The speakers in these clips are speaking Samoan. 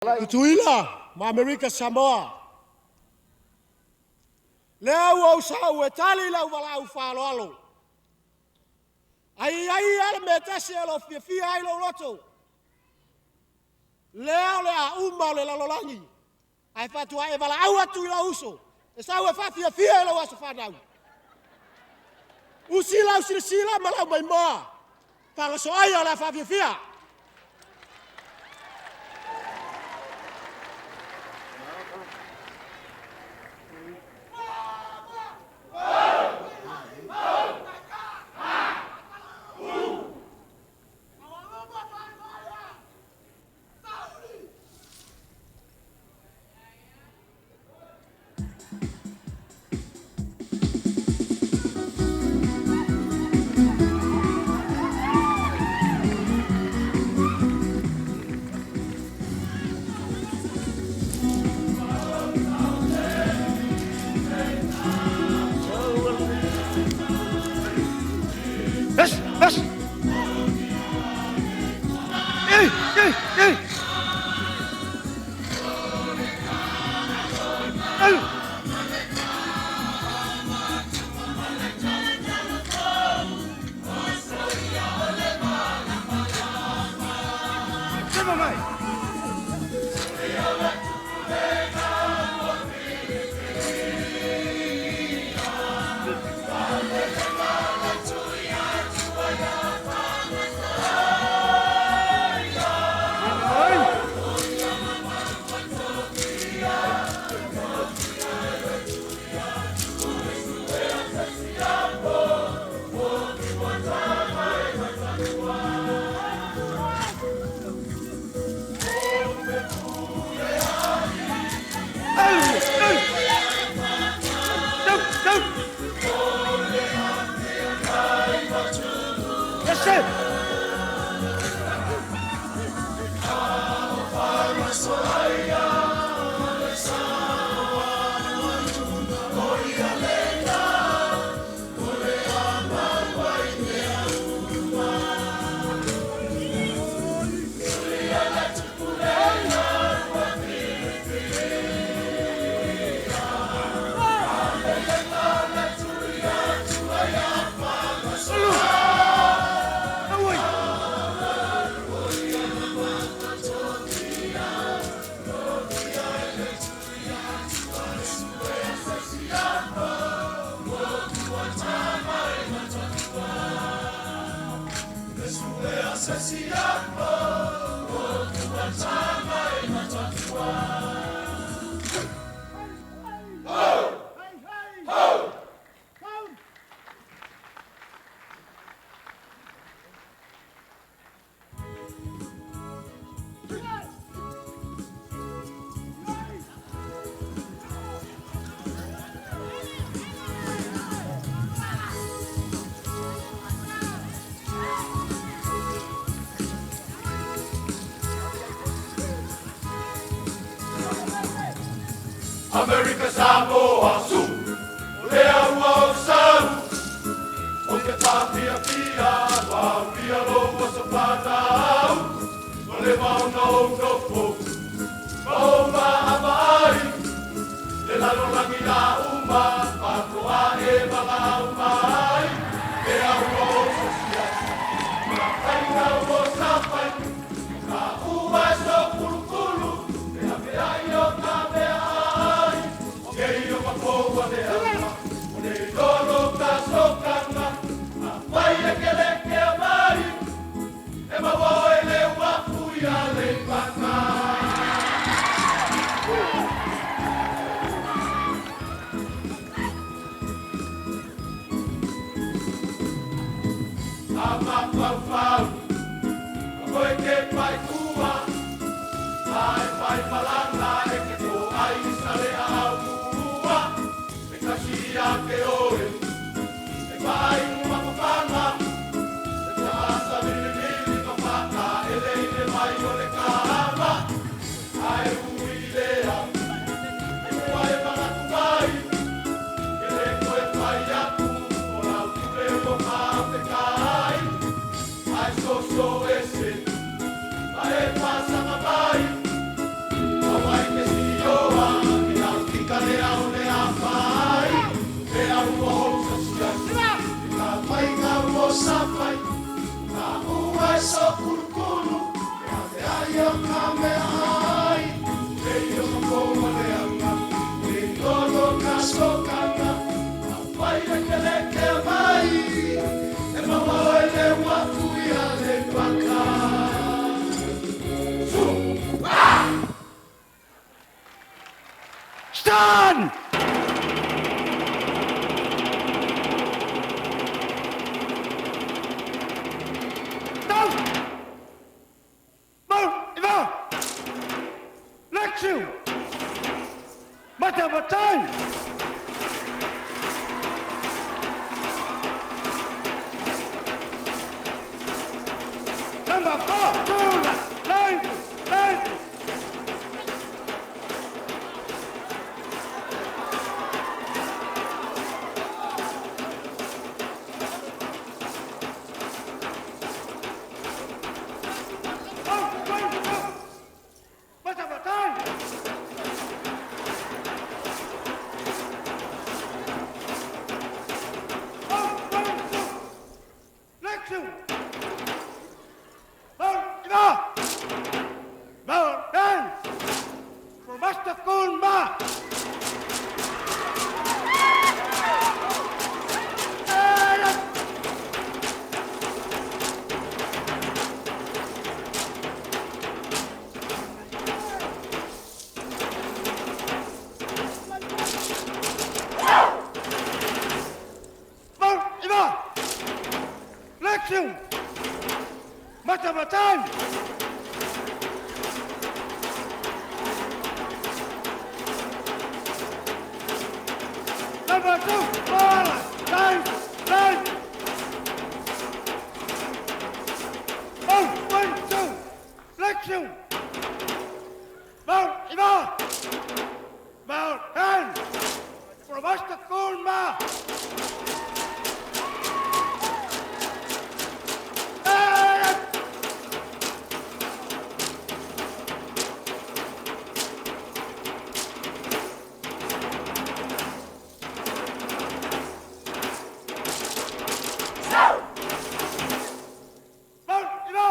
Tutuila ma Amerika Samoa. Lea ua ou sau e tali lau valaau faaaloalo. Ai ai lava le mea e tasi o lo o fiafia ai lou loto, lea o le a uma le lalolagi, ae faatoa e valaau atu i lou uso e sau e faafiafia i lou aso fanau. Usi lau silasila ma lau maimoa, fagasoaia o le a faafiafia. Yes, yes. Ei, ei, ei. Alu. Sema mai. Alu, alu. Dau, dau. Yes, sir. Aui. Amerika Samoa su, o lea ua ou sau, o te whāpia wā pia lo ua sa whānau, o le mauna o nofo, ma o maa ai, le lalo langi a uma, pātoa e mga au mai, lea ua o sasia, ma whainga ua sawhai, ka ua so kulukulu, e a i o ka mea ai, ke i o ka pōua le ama, o le lolo ka sokanga, a whai e ke le ke a mai, e maua e le wafu ia le paka. A mapau ka koe ke pai ua, ai pai malanga e ke ko ai sa le au mua, e kasi a ke oe, e pai uma papanga, e te asa mili mili ka paka, e leile mai o le kama, ai ui lea, e kua e manatu mai, ke le koe pai aku, o lau tule o ka te kai, ai so so ese, ma e pasanga mai, sa fai, Ka ua e sokulukulu, E ave ai o ka mea ai, Nei o ka pō leanga, Nei tolo ka sokana, A whai leke leke mai, E maua oi le wafu ia le paka. Stand! Down! Move! Iva! Let you! Mata matai! Number 4, 2, 9, 9. Mata matai! For Master Kun Ma! Lexion! Mata matai! Number 2, 4, 9, 9. 1, 1, 2, Lexion! Mount Iva! Mount 10! For Master Kun Ma! Mount Iva!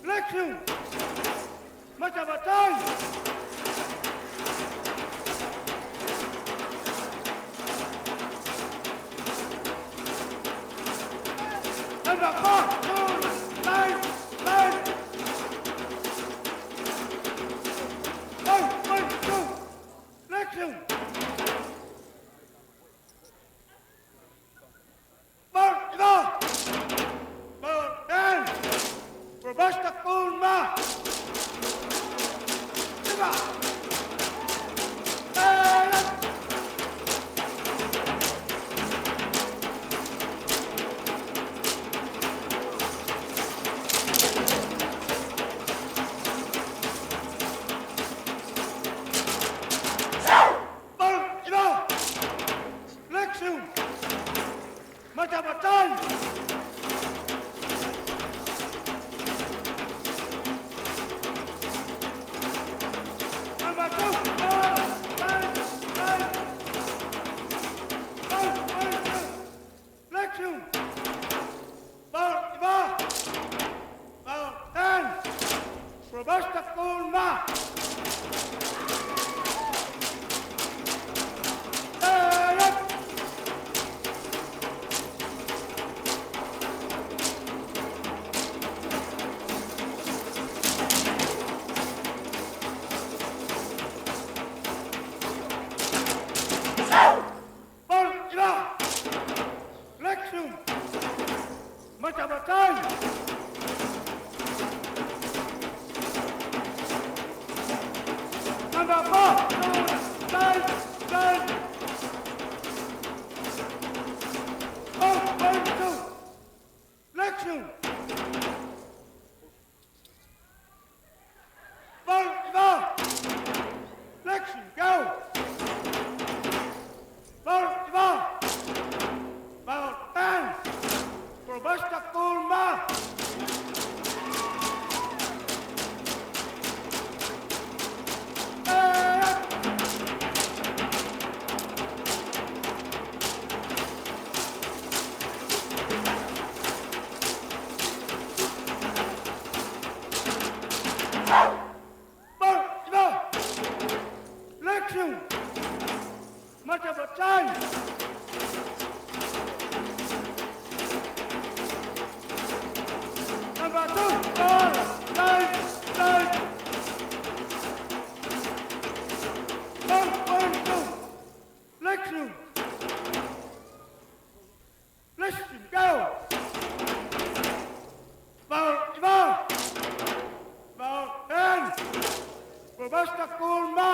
Lexion! Mata matai! Number 4, 2, 9, 9. 1, 1, 2, Lexion! Mount Iva! Mount 10! For Master Kun Ma! Iva! 9! Mount Iva! Lexion! Mata matai! Number 2, 4, 9, 9. 1, 1, 2, Lexion! Mount Iva! Mount 10! For Master Kun Ma! 9! Mount Iva! Lexion! Mata matai! Number 4, 2, 9, 9. 1, 1, 2, Lexion! Mount Iva! Lexion, go! Mount Iva! Mount 10! For Master Kun Ma! 9! Lexiu! Matapatai! Number 2, ball, line, line. 1, 1, 2. Lexiu! Listen, go! Ball, Ivan! Ball, in! Robusta Kulma!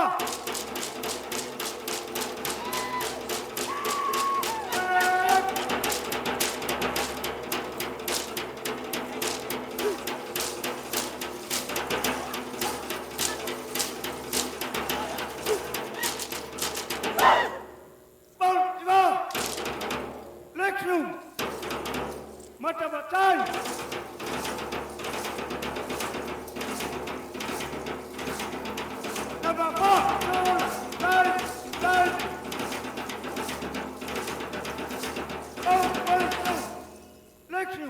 Ball, Ivan! Lexiu! Matapatai! Number 4, 2, 9, 9. 0, 1, 2. Lexiu!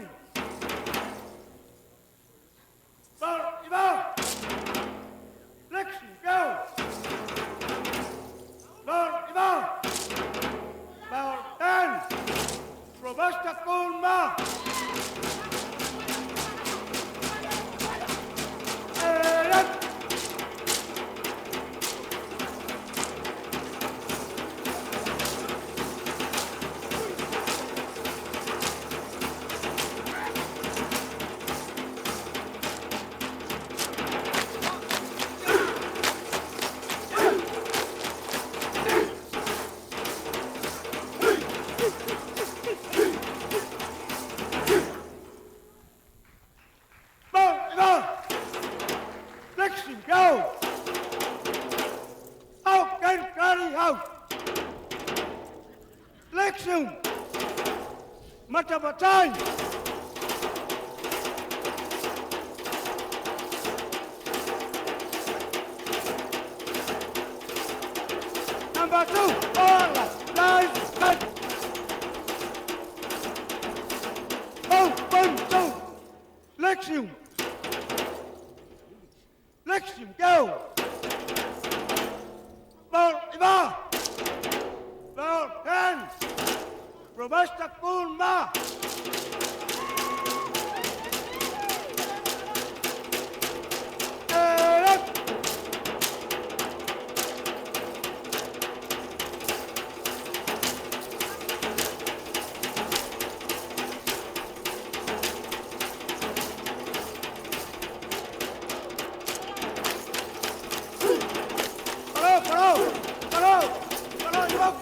Ball, Ivan! Lexiu, go! Ball, Ivan! Ball, 10! Robusta Kulma! Left! Ball, Ivan! Lexiu, go! Out and carry out! Lexiu! Matapatai! Number 2, ball, line, cut! 0, 1, 2. Lexiu! Lexiu, go! Ball, Ivan! Ball, 10! Robusta Kulma! Left! Parou, parou! Parou! Parou, Ivan!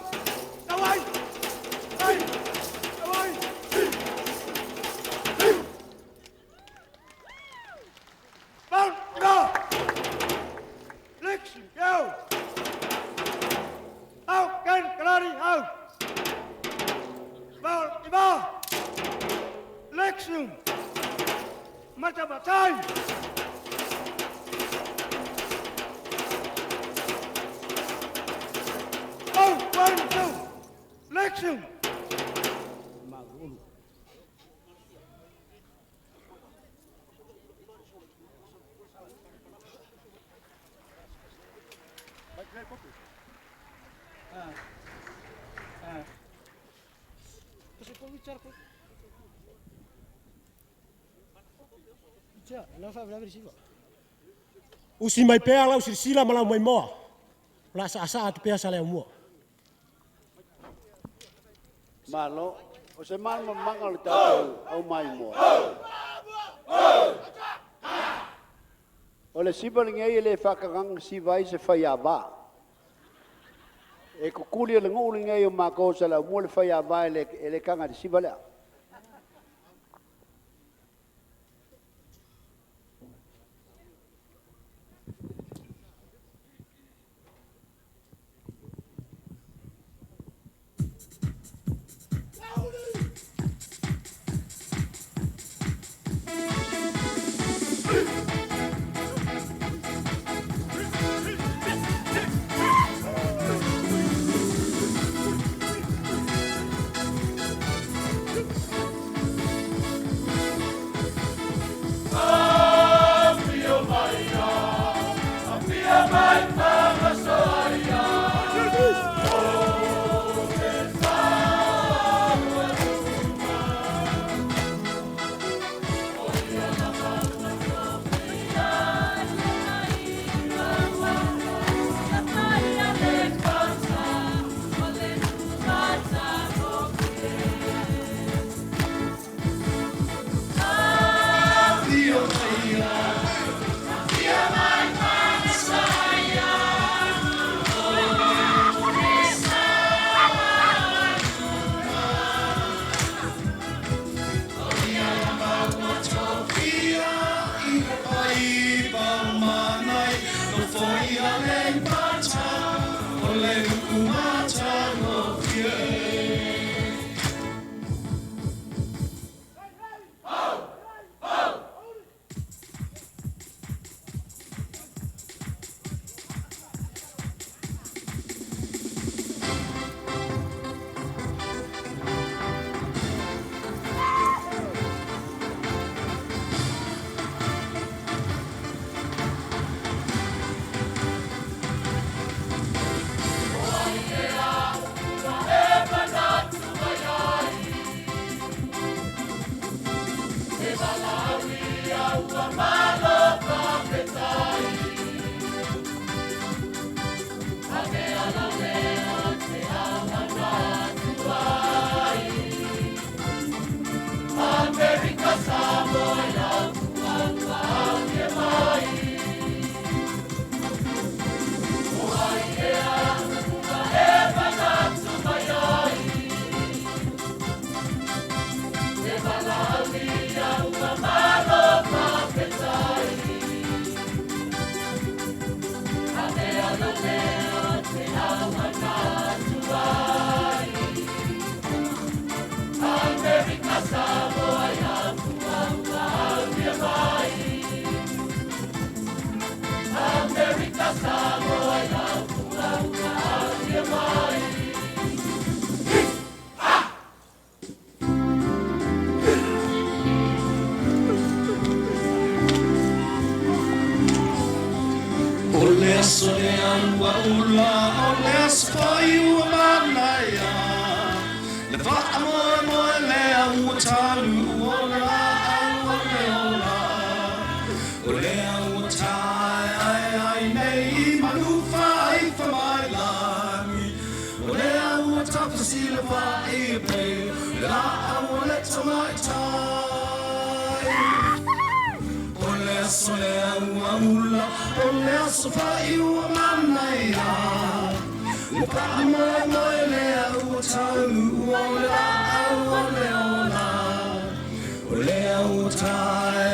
Tawai! Ay! Tawai! Ball, Ivan! Lexiu, go! Out, can carry out! Ball, Ivan! Lexiu! Matapatai! 0, 1, 2. Lexiu! Usi mai pea lau silasila ma lau maimoa. O le a saasaa atu pea Saleaaumua. Malo, o se malamalamaga o le tatou au maimoa. O le siva lenei e le faakagaga siva ai se faiāvā. E kukuli e le nuu lenei o makou o Saleaaumua le faiāvā e le kaga i le siva lea. Afio mai mai a le mata o le uku matagofie. O le aso lea ua ula, o le aso foi ua manaia. Le faamoemoe lea ua talu o le laau o le ola. O lea ua tae ai nei i manu faaifa mai lagi. O lea ua tafesilafa'i e pei le laau o le tamaitai. O le aso lea ua ula, o le aso foi ua manaia. Le faamoemoe lea ua taunuu o le laau o le ola. O lea ua tae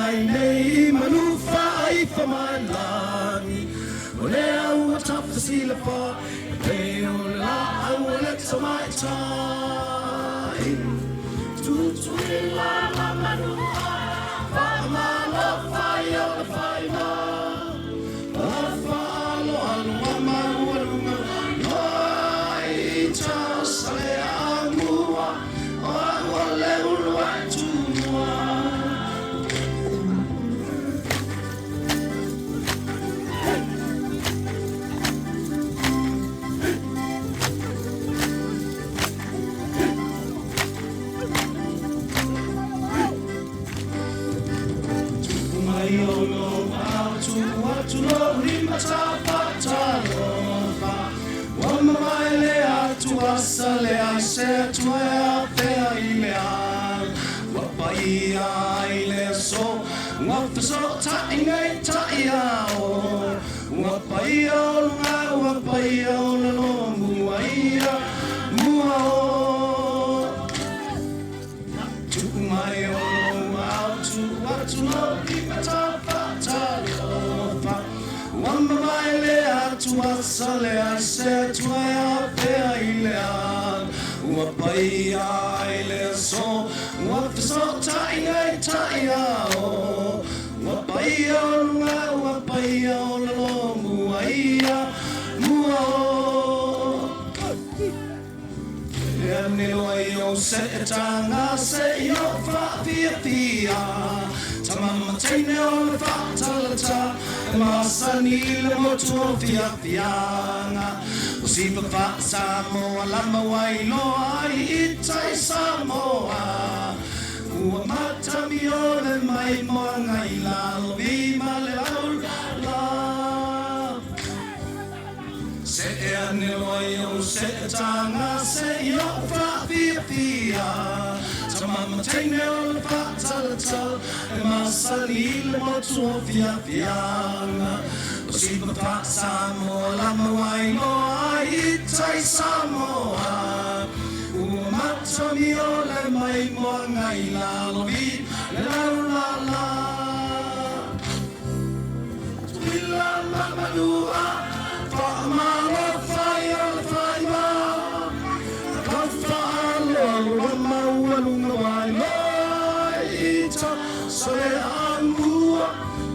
ai nei i manu faaifa mai lagi. O lea ua tafesilafa'i e pei o le laau o le tamaitai. Tutuila ma Manua, faamalo fai o le faiva. Faaaloalo maualuga, noa i ta sa le aumua, o au o le uluai tumua. Tupu mai o lo au, tupu atu lo lima tafatalofa. Ua mamae le atu asa le ai se atu e afea i le ao. Ua paia i le aso, ua fesotai nei tai ao. Ua paia o luga, ua paia o lalo, mua ia, mua o. Tupu mai o lo au, tupu atu lo lima tafatalofa. Ua mamae le atu asa le ai se atu e afea i le ao. Ua paia i le aso, ua fesotai nei tai ao. Ua paia o luga, ua paia o lalo, mua ia, mua o. Ea nilo ai o se e tanga se i o whaafiafia. Tamama teine o le whaatalata, e masani le motu o fiafianga. O sipa wha Samoa lama wailoa ai i tai Samoa. Ua matami o le mai moa ngai lalo vi ma le au la. Se e ane loa i o se e tanga se i o whaafiafia. Tamama teine o le whaatalata, e masani le motu o fiafianga. O sipa wha Samoa lama wailoa ai i tai Samoa. Ua matami o le mai moa ngai lalo vi le lau la la. Tutuila ma manua, faamalo fai o le faiva. Kau faaloalo a maualuga waemoe ita sa le aumua,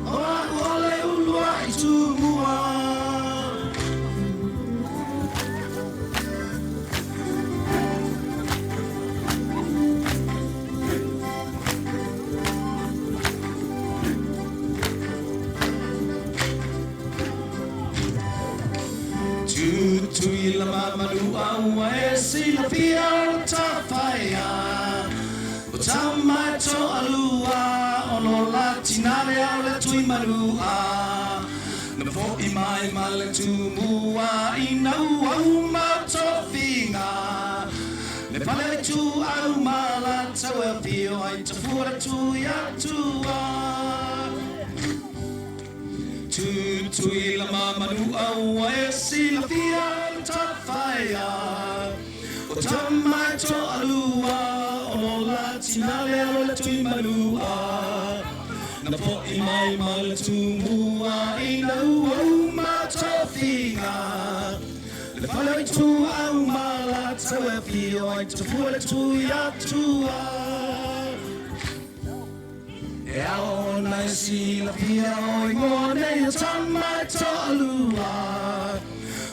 o a'u o le uluai tumua. Tutuila ma manua ua e silafia o le tafaia. O tama e toalua, ono la tina le au le tui manua. Na fo'i mai ma le tumua ina ua uma tofiga. Le pale le tu au ma la tau e pio ai tafua le tui atua. Tutuila ma manua ua e silafia le tafaia. O tama e toalua, ono la tina le alo le tui manua. Na fo'i mai ma le tumua ina ua uma tofiga. Le fale o tu au ma la tau e pio ai tafua le tui atua. E ao ona e silafia o ingoa nei o tama e toalua.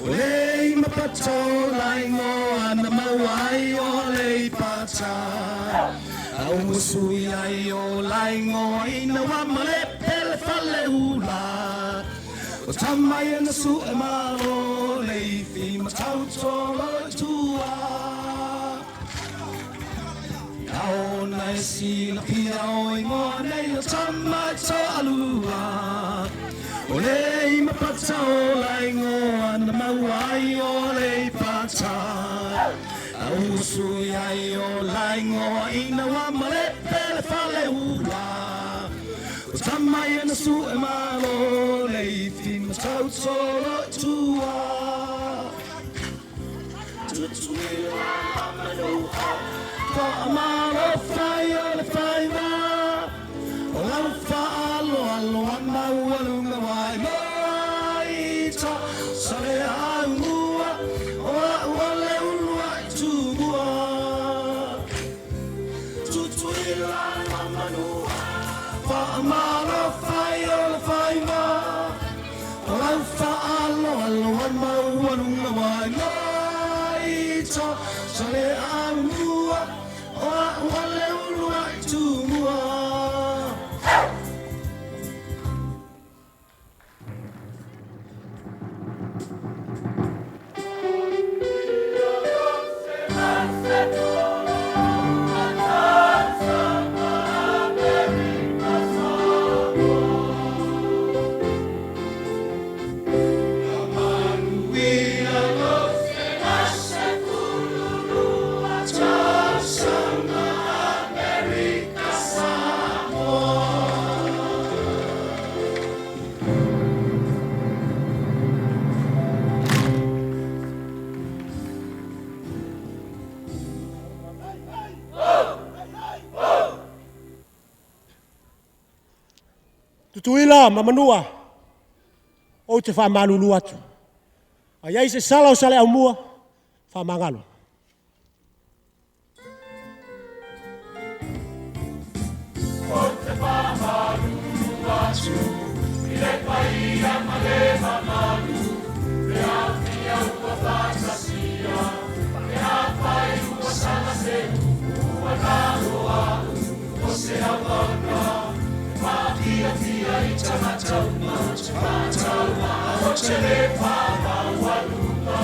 O le ma pata o la ingoa na maua ai o Aleipata. Au musui ai o la ingoa ina wa male pele fale ula. O tama ia na su e malo le ifi matau tolo i tua. Ao na e silafia o ingoa nei o tama e toalua. O le ma pata o la ingoa na maua ai o Aleipata. Au usui ai o la ingoa ina wa male pele fale ula. O tama ia na su e malo le ifi matau tolo i tua. Tutuila ma manua, faamalo fai o le faiva. O lau faaloalo a maualuga waemoe ita sa le aumua, o a'u o le uluai tumua. Tutuila ma manua, faamalo fai o le faiva. O lau faaloalo a maualuga waemoe ita sa le aumua, o a'u o le uluai tumua. Tutuila ma manua, ou te faamalulu atu. A i ai se sala o Saleaaumua, faamagalo. Ou te faamalulu atu i le paia ma le mamalu, pe afia ua fatasia, pe afai ua sala se upu ua nalo a'u o se auauna. Faafiafia i tagata uma ou te faatauvaa o te lē faamaualuga.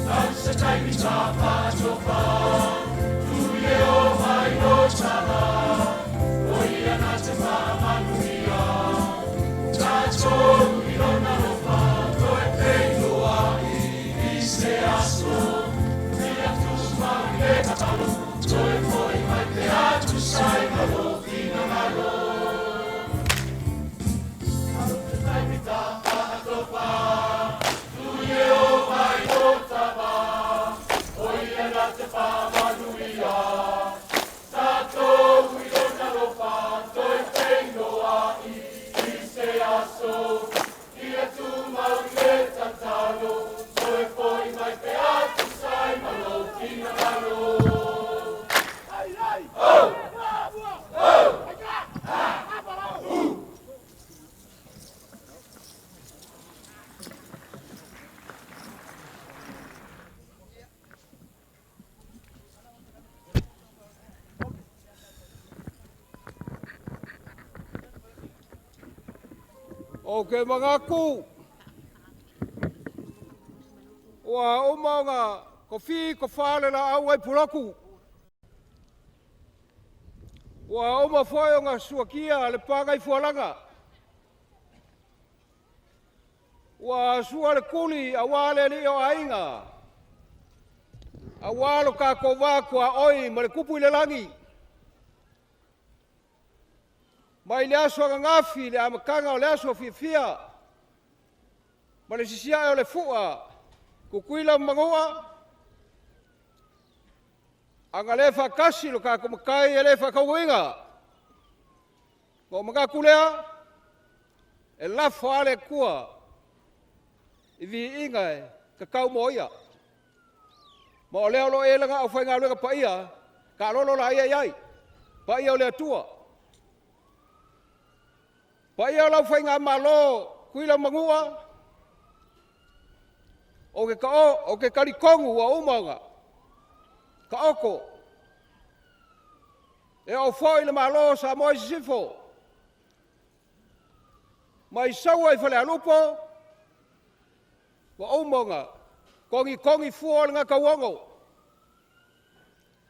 Lau se taimi ta faatofa, tu Ieova i lo tala, o ia na te faamanuia tatou i lona alofa toe peiloa'i i se aso. Ia tumau i le tatalo, toe fo'i mai pe atusai ma lou finagalo. Lau se taimi ta faatofa, tu Ieova i lo tala, o ia na te faamanuia. Ou te manatu ua uma ona tofi tofa le laau nai Pulotu, ua uma foi ona suatia le pa nai Fualaga, ua sua le tuli aua le alii o aiga, aua lo tatou va tuaoi ma le Tupu i le lagi. Mai le aso ananafi i le amataga o le aso fiafia ma le sisiae o le fua, Tutuila ma Manua, a na le faatasi lo tatou Matai e le faataunuuina. Ona ou manatu lea, e lafo lava le Atua i viiga e tatau mo Ia. Ma o lea o lo o i ai Lana aufaigaluega paia, taalolo laia i ai, paia o le Atua. Paia o lau Faigamalo Tutuila ma Manua, ou te talitonu ua uma ona taoto. E oo foi i le Malo o Samoa i Sisifo, mai Saua i Falealupo, ua uma ona togitogi fua o le Gatauono,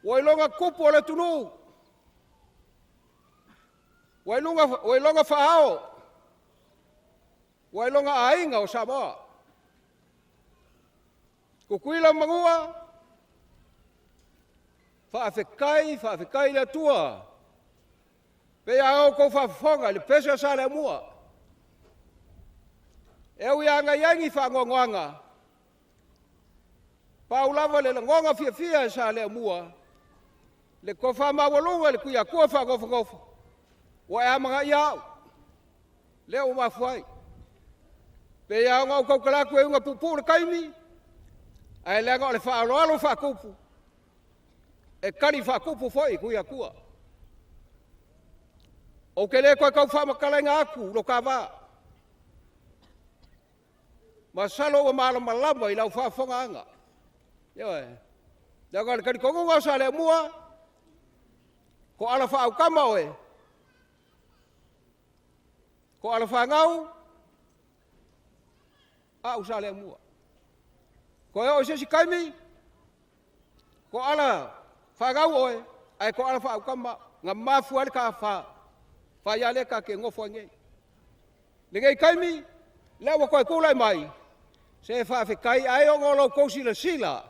ua iloga tupu o le atunuu, ua iloga faa-ao, ua iloga aiga o Samoa. Tutuila ma Manua, faafetai faafetai i le Atua. E pei lava ona outou faafofoga i le pese a Saleaaumua, e ui lava ina i ai ni faanoanoaga, pau lava le lagona fiafia e Saleaaumua, le tofa maualuga i le Tuiatua faanofonofo, ua e amanaia au, lea ua mafua ai. E pei lava ona ou tautala atu e ui ina puupuu le taimi, ae leaga o le faaaloalo faatupu, e tali faatupu foi e Tuiatua. Ou te le toe tau faamatalaina atu lo ta va, masalo ua malamalama i lau faafofogaaga. Ioe. Leaga o le talitonuga o Saleaaumua, o ala faaautama oe, o ala fanau, au Saleaaumua. Toe oo i se isi taimi, toala fanau oe, ae toala faautama au. Na mafua ai le ta faia lea ta te nonofo ai nei. Lenei taimi, lea ua toe tulai mai, se faafetai, ai ona o lo outou silasila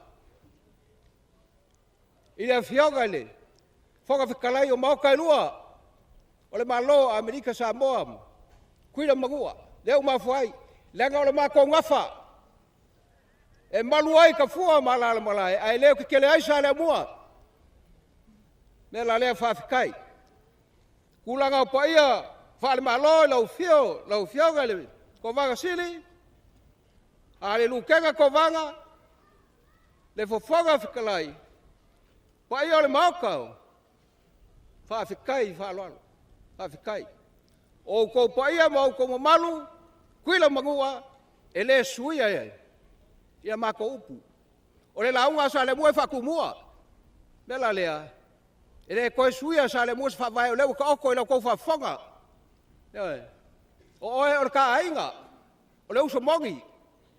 i le Afioga i le Fofoga Fetalai o Maota e Lua o le Malo o Amerika Samoa ma Tutuila ma Manua, lea ua mafua ai, leaga o le matou gafa, e malu ai Tafua ma Alalamalae, ae leotetele ai Saleaaumua. O le mea la lea faafetai. O tulaga paia faale-Malo i lau afio lau Afioga i le Kovana Sili, le Lutena Kovana, le Fofoga Fetalai, paia o le Maota, faafetai faaaloalo, faafetai. O outou paia ma outou mamalu, Tutuila ma Manua, e le suia e a matou upu. O le lauga a Saleaaumua e faatumua. O le mea la lea, e le toe suia e Saleaaumua se faavae o lea ua taoto i la outou faafofoga. Ioe. O oe o le ta aiga, o le uso moni,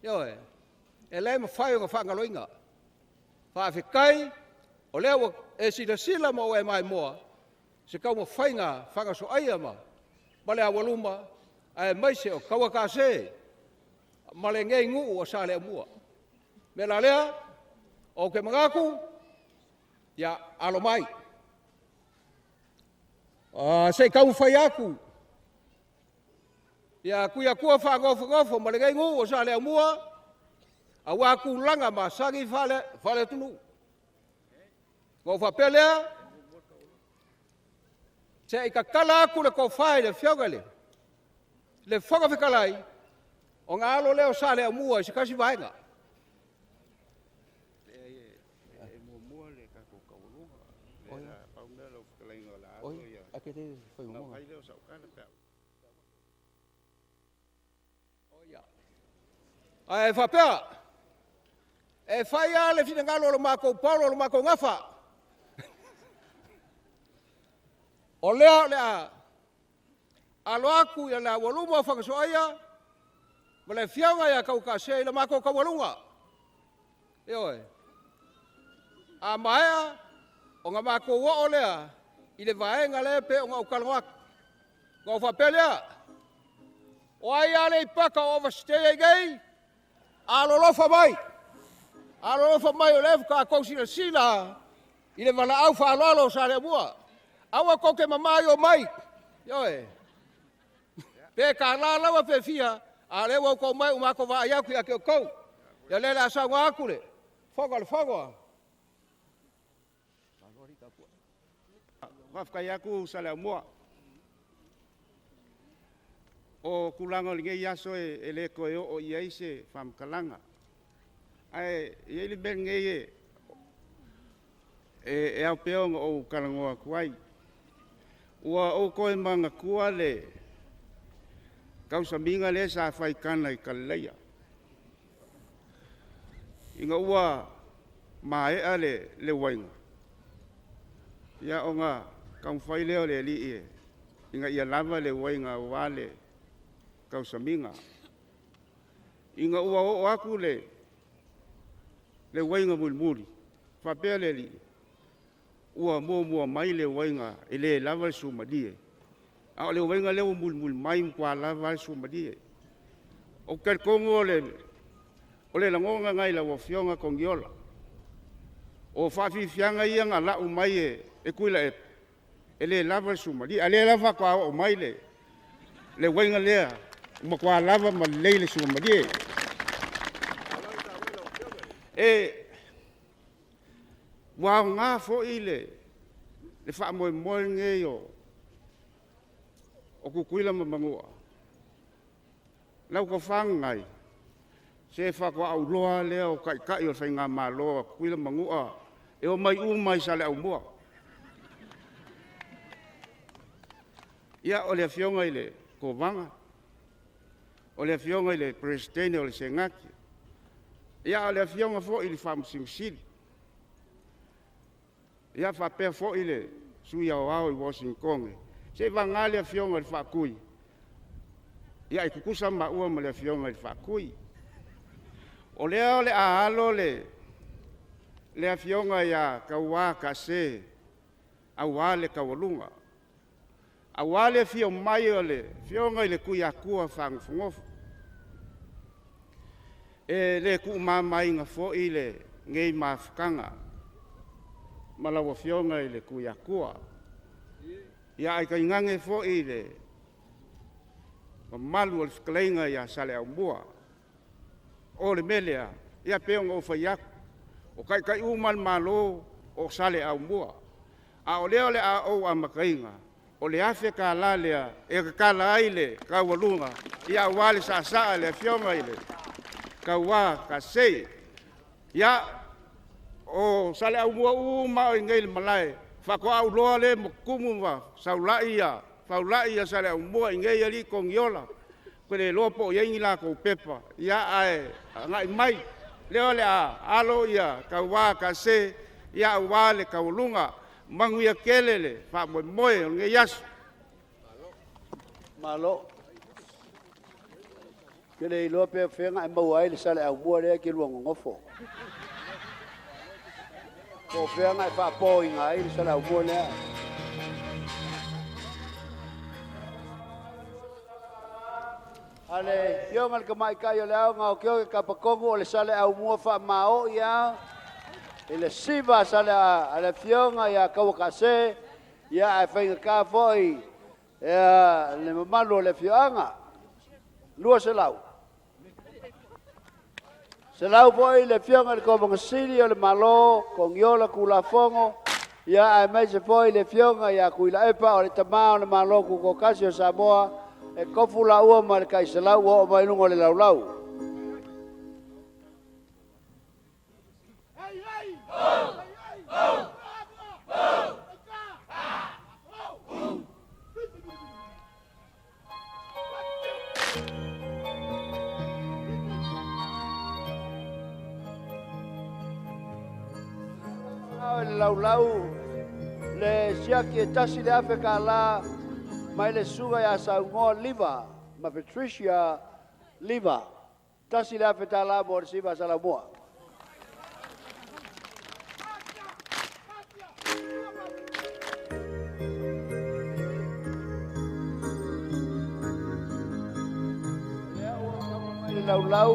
ioe, e le mafai ona faagaloina. Faafetai o lea ua e silasila ma ua e maimoa i se taumafaiga fagasoaia ma le aualuma, aemaise o tauatase ma lenei nuu o Saleaaumua. O le mea la lea, ou te manatu, ia, alo mai, se i taumafai atu ia Tuiatua faanofonofo ma lenei nuu o Saleaaumua aua tulaga masani faale-atunuu. Ona ou faapea lea, se i tatala atu le tofa i le Afioga i le Le Fofoga Fetalai, ona alo lea o Saleaaumua i se tasi vaega. E muamua le tatou taualuga. Lea la pau lea o lau fetalaiga o le a alo ia ona fai lea o sau tala pe a Ae faapea, e fai lava le finagalo o le matou polo o le matou gafa. O lea o le a alo atu i le aualuma o Fagasoaia ma le afioga ia Tauataase i le matou taualuga. Ioe. A maea, ona matou oo lea i le vaega lea pei ona ou talanoa atu. Ona ou faapea lea, o ai Aleipata o overstay ai nei, alolofa mai, alolofa mai o lea faatoa outou silasila i le valaau faaaloalo o Saleaaumua. Aua tou te mama i o mai, ioe, pe $1 lava pe fia, a o lea ua outou omai ua matou vaai atu ia te outou. Ia o lea o le a saunoa atu le Fofoga o le Fono. Faafetai atu Saleaaumua. O tulaga o lenei aso e le toe oo i ai se faamatalaga. Ae i ai le mea lenei e ao pea ona ou talanoa atu ai. Ua ou toe manatua le tausamiga lea sa fai i Kana i Kalileia. Ina ua maea le uaina, ia ona taumafai lea o le alii ina ia lava le uaina aua le tausamiga. Ina ua oo atu le uaina mulimuli, faapea le alii, ua muamua mai le uaina e le lava le suamalie, a o le uaina lea ua mulimuli mai ua matua lava le suamalie. Ou te talitonu o le lagona lena i lau Afioga Togiola. O faafiafiaga ia na lau mai e Tuilaepa, e le lava le suamalie, a o lea la faatoa oo mai le uaina lea ua matua lava ma lelei le suamalie. Ua aoga foi le faamoemoe lenei o Tutuila ma Manua, lau tofa Nanai, se faatoa ou iloa lava lea o taitai o le faigamalo a Tutuila ma Manua, e omai uma lava i Saleaaumua. Ia, o le Afioga i le Kovana, o le Afioga i le Peresetene o le Senate, a o le Afioga foi i le Faamasino Sili, ia faapea foi le Sui Aoao i Uasinitone, seivagana le Afioga i le Faatui, ia e tutusa maua ma le Afioga i le Faatui. O lea o le a alo le Afioga ia Taua Kaase aua le taualuga, aua le afio mai o le Afioga i le Tuiatua Faanofonofo. E le tuumamaina foi lenei mafutaga ma lau Afioga i le Tuiatua, ae tainane foi le mamalu o le fetalaiga ia Saleaaumua. O le mea lea, e pei ona ou fai atu, o taitai uma lava o le Malo o Saleaaumua. A o lea o le a ou amataina, o le $1,000 lea e tatala ai le taualuga aua le saasaa a le Afioga ia Taua Kaase. Ia, o Saleaaumua uma lava o i inei i le malae, faatoa ou iloa lea ua tumu ma faulai Saleaaumua i inei alii togiola. Ou te le iloa po o i ai ni latou pepa, ae agai mai, o lea o le a alo Taua Kaase aua le taualuga. Manuia tele le faamoemoe o lenei aso. Malo. Ou te le iloa pe o fea na e maua ai le Saleaaumua lea e te lua nonofo. Po o fea na e faapoina ai le Saleaaumua lea. A le Afioga i le Tamaitai o Leaoga o Tiote Tapatonu o le Saleaaumua faamaoi lava i le siva a le Afioga ia Tauataase, ia ae faigata foi le mamalu o le afioaga. 200. 100 foi le Afioga i le Kovana Sili o le Malo, Togiola Tulafono, ia aemaise foi le Afioga ia Tuilaepa o le tama o le Malo Tutoatasi o Samoa. E kofu laua ma le kaiselau ua oo mai luga o le laulau. Le laulau le siaki e 1,000 kālā mai le susuga ia Saugoa Liva ma Patricia Liva. 1,000 tālā mo le siva Salaumua. Le laulau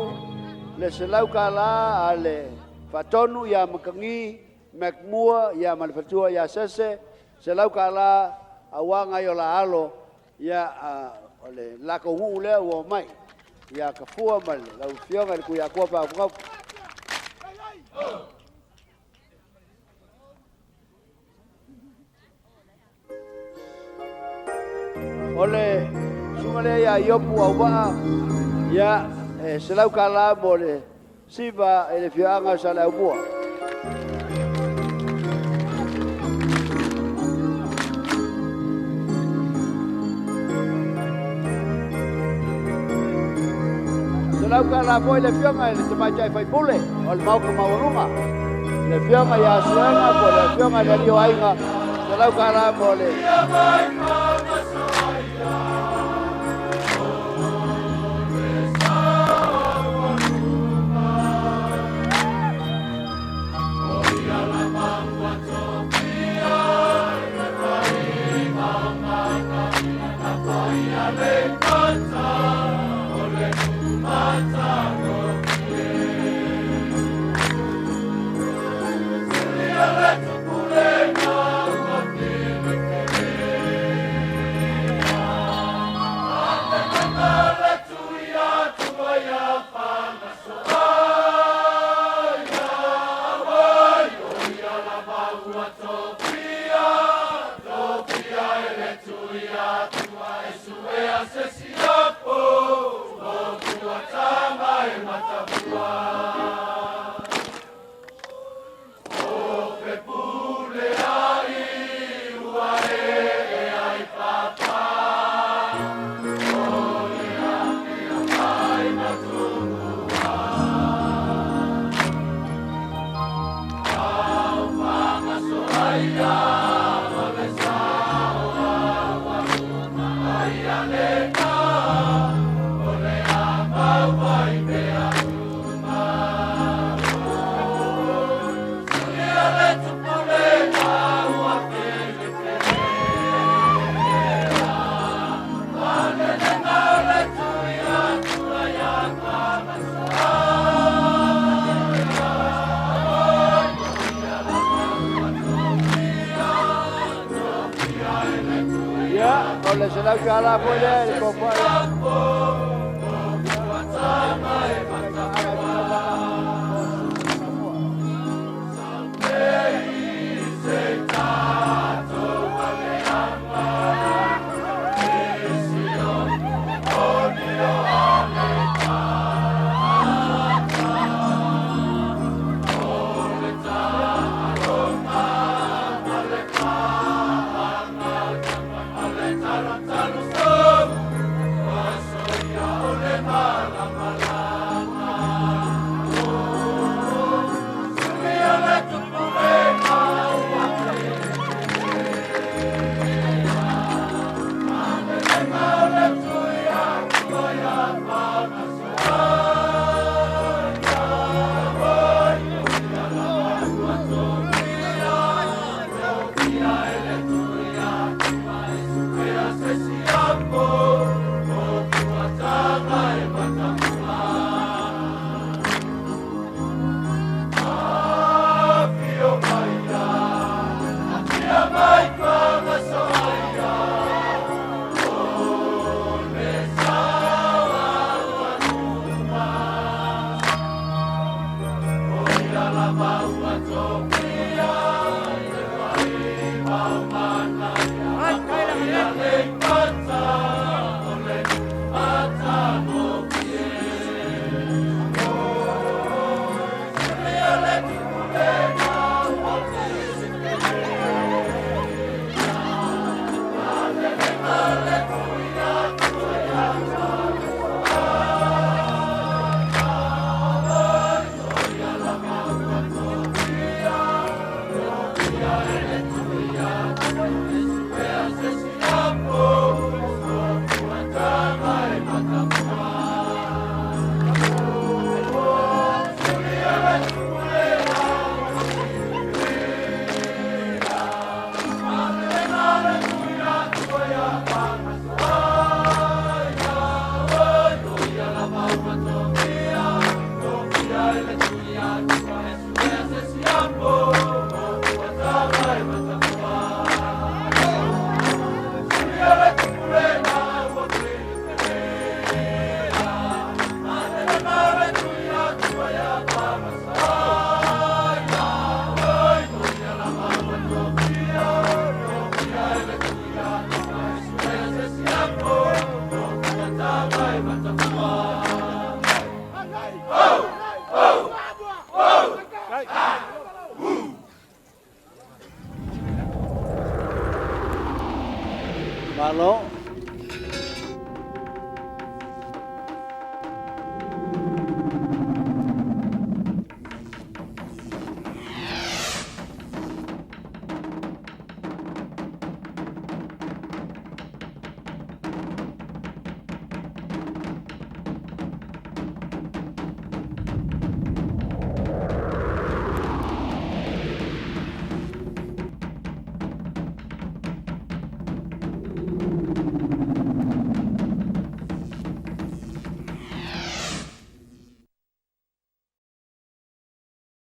le 100 kālā a le Fatonu ia Makagi Macmua ia ma le fatua ia Sese, 100 kālā a uaga i o la alo ia o le lako uu lea ua mai ia ka fua ma le lau fioga le kuia kua pa fuga. O le suga lea ia Iopu au waa ia 100 kālā mo le siva e le fioaga sa le aumua. 100 kālā foi le fioga e le tamaitai faipule o le mauka maualuga. Le fioga ia Suega po le fioga i le alii o aiga, 100 kālā mo le Ia, o le 100 kālā foi lea i le kopa. Malo.